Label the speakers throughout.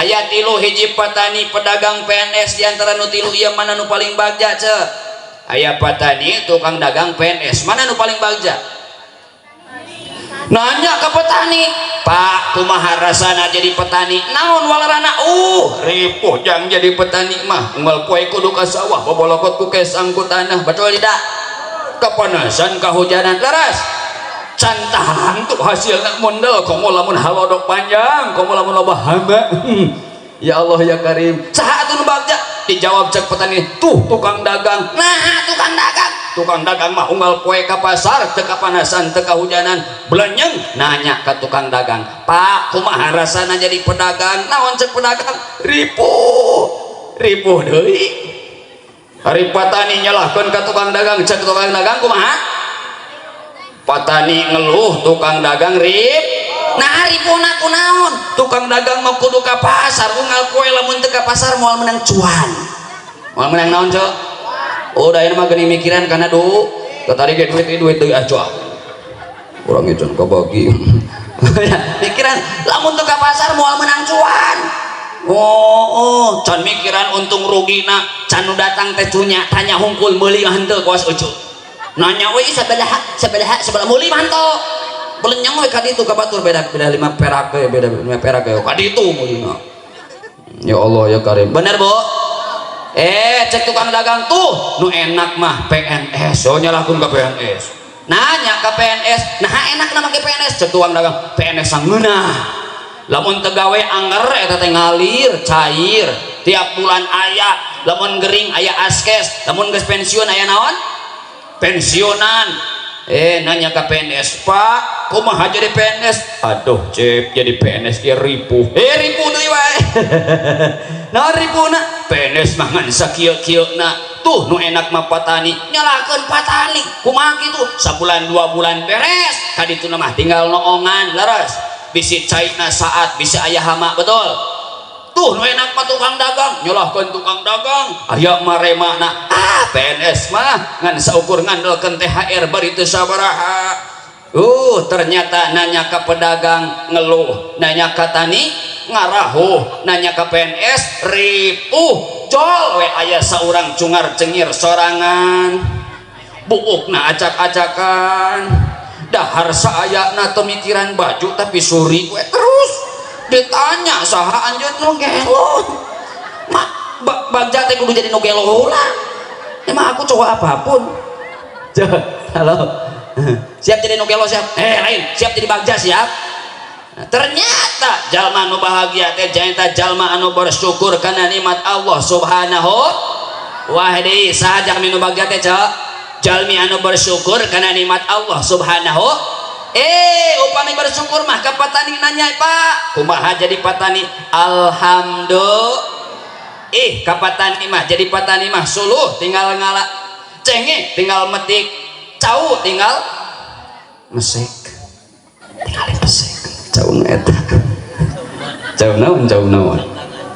Speaker 1: Aya tilu, hiji petani, pedagang, PNS. Di antara nu tilu ieu mana nu paling bagja, ce? Aya petani, tukang dagang, PNS, mana nu paling bagja? Nanya ke petani, "Pak, kumaha rasana jadi petani? Naon walerana?" Ripuh jang jadi petani mah. Unggal poe kudu ka sawah, bobolokot ku kesang ku tanah." Betul tidak? Kepanasan, kehujanan, leres. Can tangtu hasilna mondel, komo lamun halodok panjang, komo lamun loba hama. Ya Allah ya Karim. Saha atuh nu bagja? Dijawab cek petani, "Tuh, tukang dagang." Nah, tukang dagang, tukang dagang mah unggal poe ka pasar, teu kapanasan, teu kahujanan, belenyeng. Nanya ke tukang dagang, "Pak, kumaha rasana jadi pedagang? Naon cek pedagang?" "Ripuh." Ripuh deui. Ari patani nyalahkeun ka tukang dagang, cek tukang dagang kumaha? Patani ngeluh, tukang dagang rip. Nah, ripuhna kunaon? Tukang dagang mah kudu ka pasar unggal poe, lamun teu ka pasar moal menang cuan. Moal menang naon, cok? Udah, ini mah geuning mikiran karena du tadi ge duit duit deui, ah cuah urang itu kabagi mikiran lamun teu ka pasar moal menang cuan. Oh, can mikiran untung rugi na, can nu datang teh cunya tanya hungkul, meuli mah henteu, kawas ucu nanya we sabaraha, sabaraha, sabaraha, meuli mah henteu, belenyang we ka ditu ka batur, beda beda 5 perak we, beda 5 perak we ka ditu meulina. Ya Allah ya Karim. Bener, Bu? Eh, cek tukang dagang, "Tuh, nu enak mah PNS." Oh, nyalahkeun ka PNS. Nanya ke PNS, "Nah, enak nama ke PNS?" Cek tukang dagang, "PNS sangeunah, lamun teu gawe anger eta teh ngalir cair tiap bulan aya, lamun gering aya askes, lamun geus pensiun aya naon, pensiunan." Eh, nanya ke PNS, "Pak, kumaha jadi PNS?" "Aduh, cep, jadi PNS dia ripuh." Eh, ripuh deui wae. Naon ripuhna? "PNS mah ngan sakieu-kieu na. Tuh, nu enak mah patani." Nyalahkeun patani. "Kumaha kitu?" "Sabulan 2 bulan beres, kaditu mah tinggal noongan." Leres, bisi caina saat bisa aya hama. Betul. "Tuh, nu enak mah tukang dagang." Nyalahkeun tukang dagang. Aya maremana. Ah, PNS mah ngan saukur ngandelkeun THR bari teu sabaraha. Ternyata nanya ke pedagang ngeluh, nanya ke tani ngarahuh, nanya ke PNS ripuh. Jol we aya saurang cungar cengir sorangan, buukna acak-acakan, dahar saayana, teu mikiran baju tapi suri we terus. Ditanya, "Saha anjeun?" "Nu gelo." Mak bagja teh kudu jadi nu gelo heula. Emang aku cowok apapun. Halo, siap jadi nu gelo? Siap? Eh, lain, siap jadi bagja? Siap? Nah, ternyata jalma anu bahagia teh nyaeta jalma anu bersyukur karena nikmat Allah Subhanahu wa deui. Saha jalmi anu bagja teh, cok? Jalmi anu bersyukur karena nikmat Allah Subhanahu. Eh, upami bersyukur mah ka petani nanya, "Pak, kumaha jadi petani?" "Alhamdulillah." Ih, ka petani mah, jadi petani mah suluh tinggal ngala, cenge tinggal metik, cau tinggal mesek, tinggal pesek. Cau nu eta cau naon? Cau naon?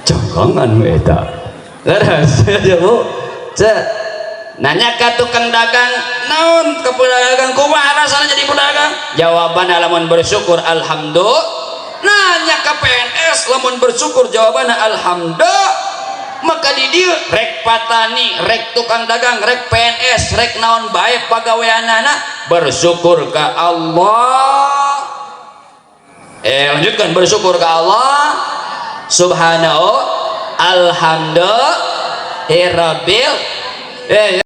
Speaker 1: Cangkangan nu eta. Leres ya, Bu? Cek, nanya ke tukang dagang, naon, ke pedagang, "Kumaha rasanya jadi pedagang?" Jawaban, "Lamun bersyukur alhamdulillah." Nanya ke PNS, lamun bersyukur jawabannya alhamdulillah. Maka di dieu rek patani, rek tukang dagang, rek PNS, rek naon bae pagaweanana, bersyukur ke Allah. Eh, lanjutkan, bersyukur ke Allah Subhanahu, alhamdulillah rabbil eh.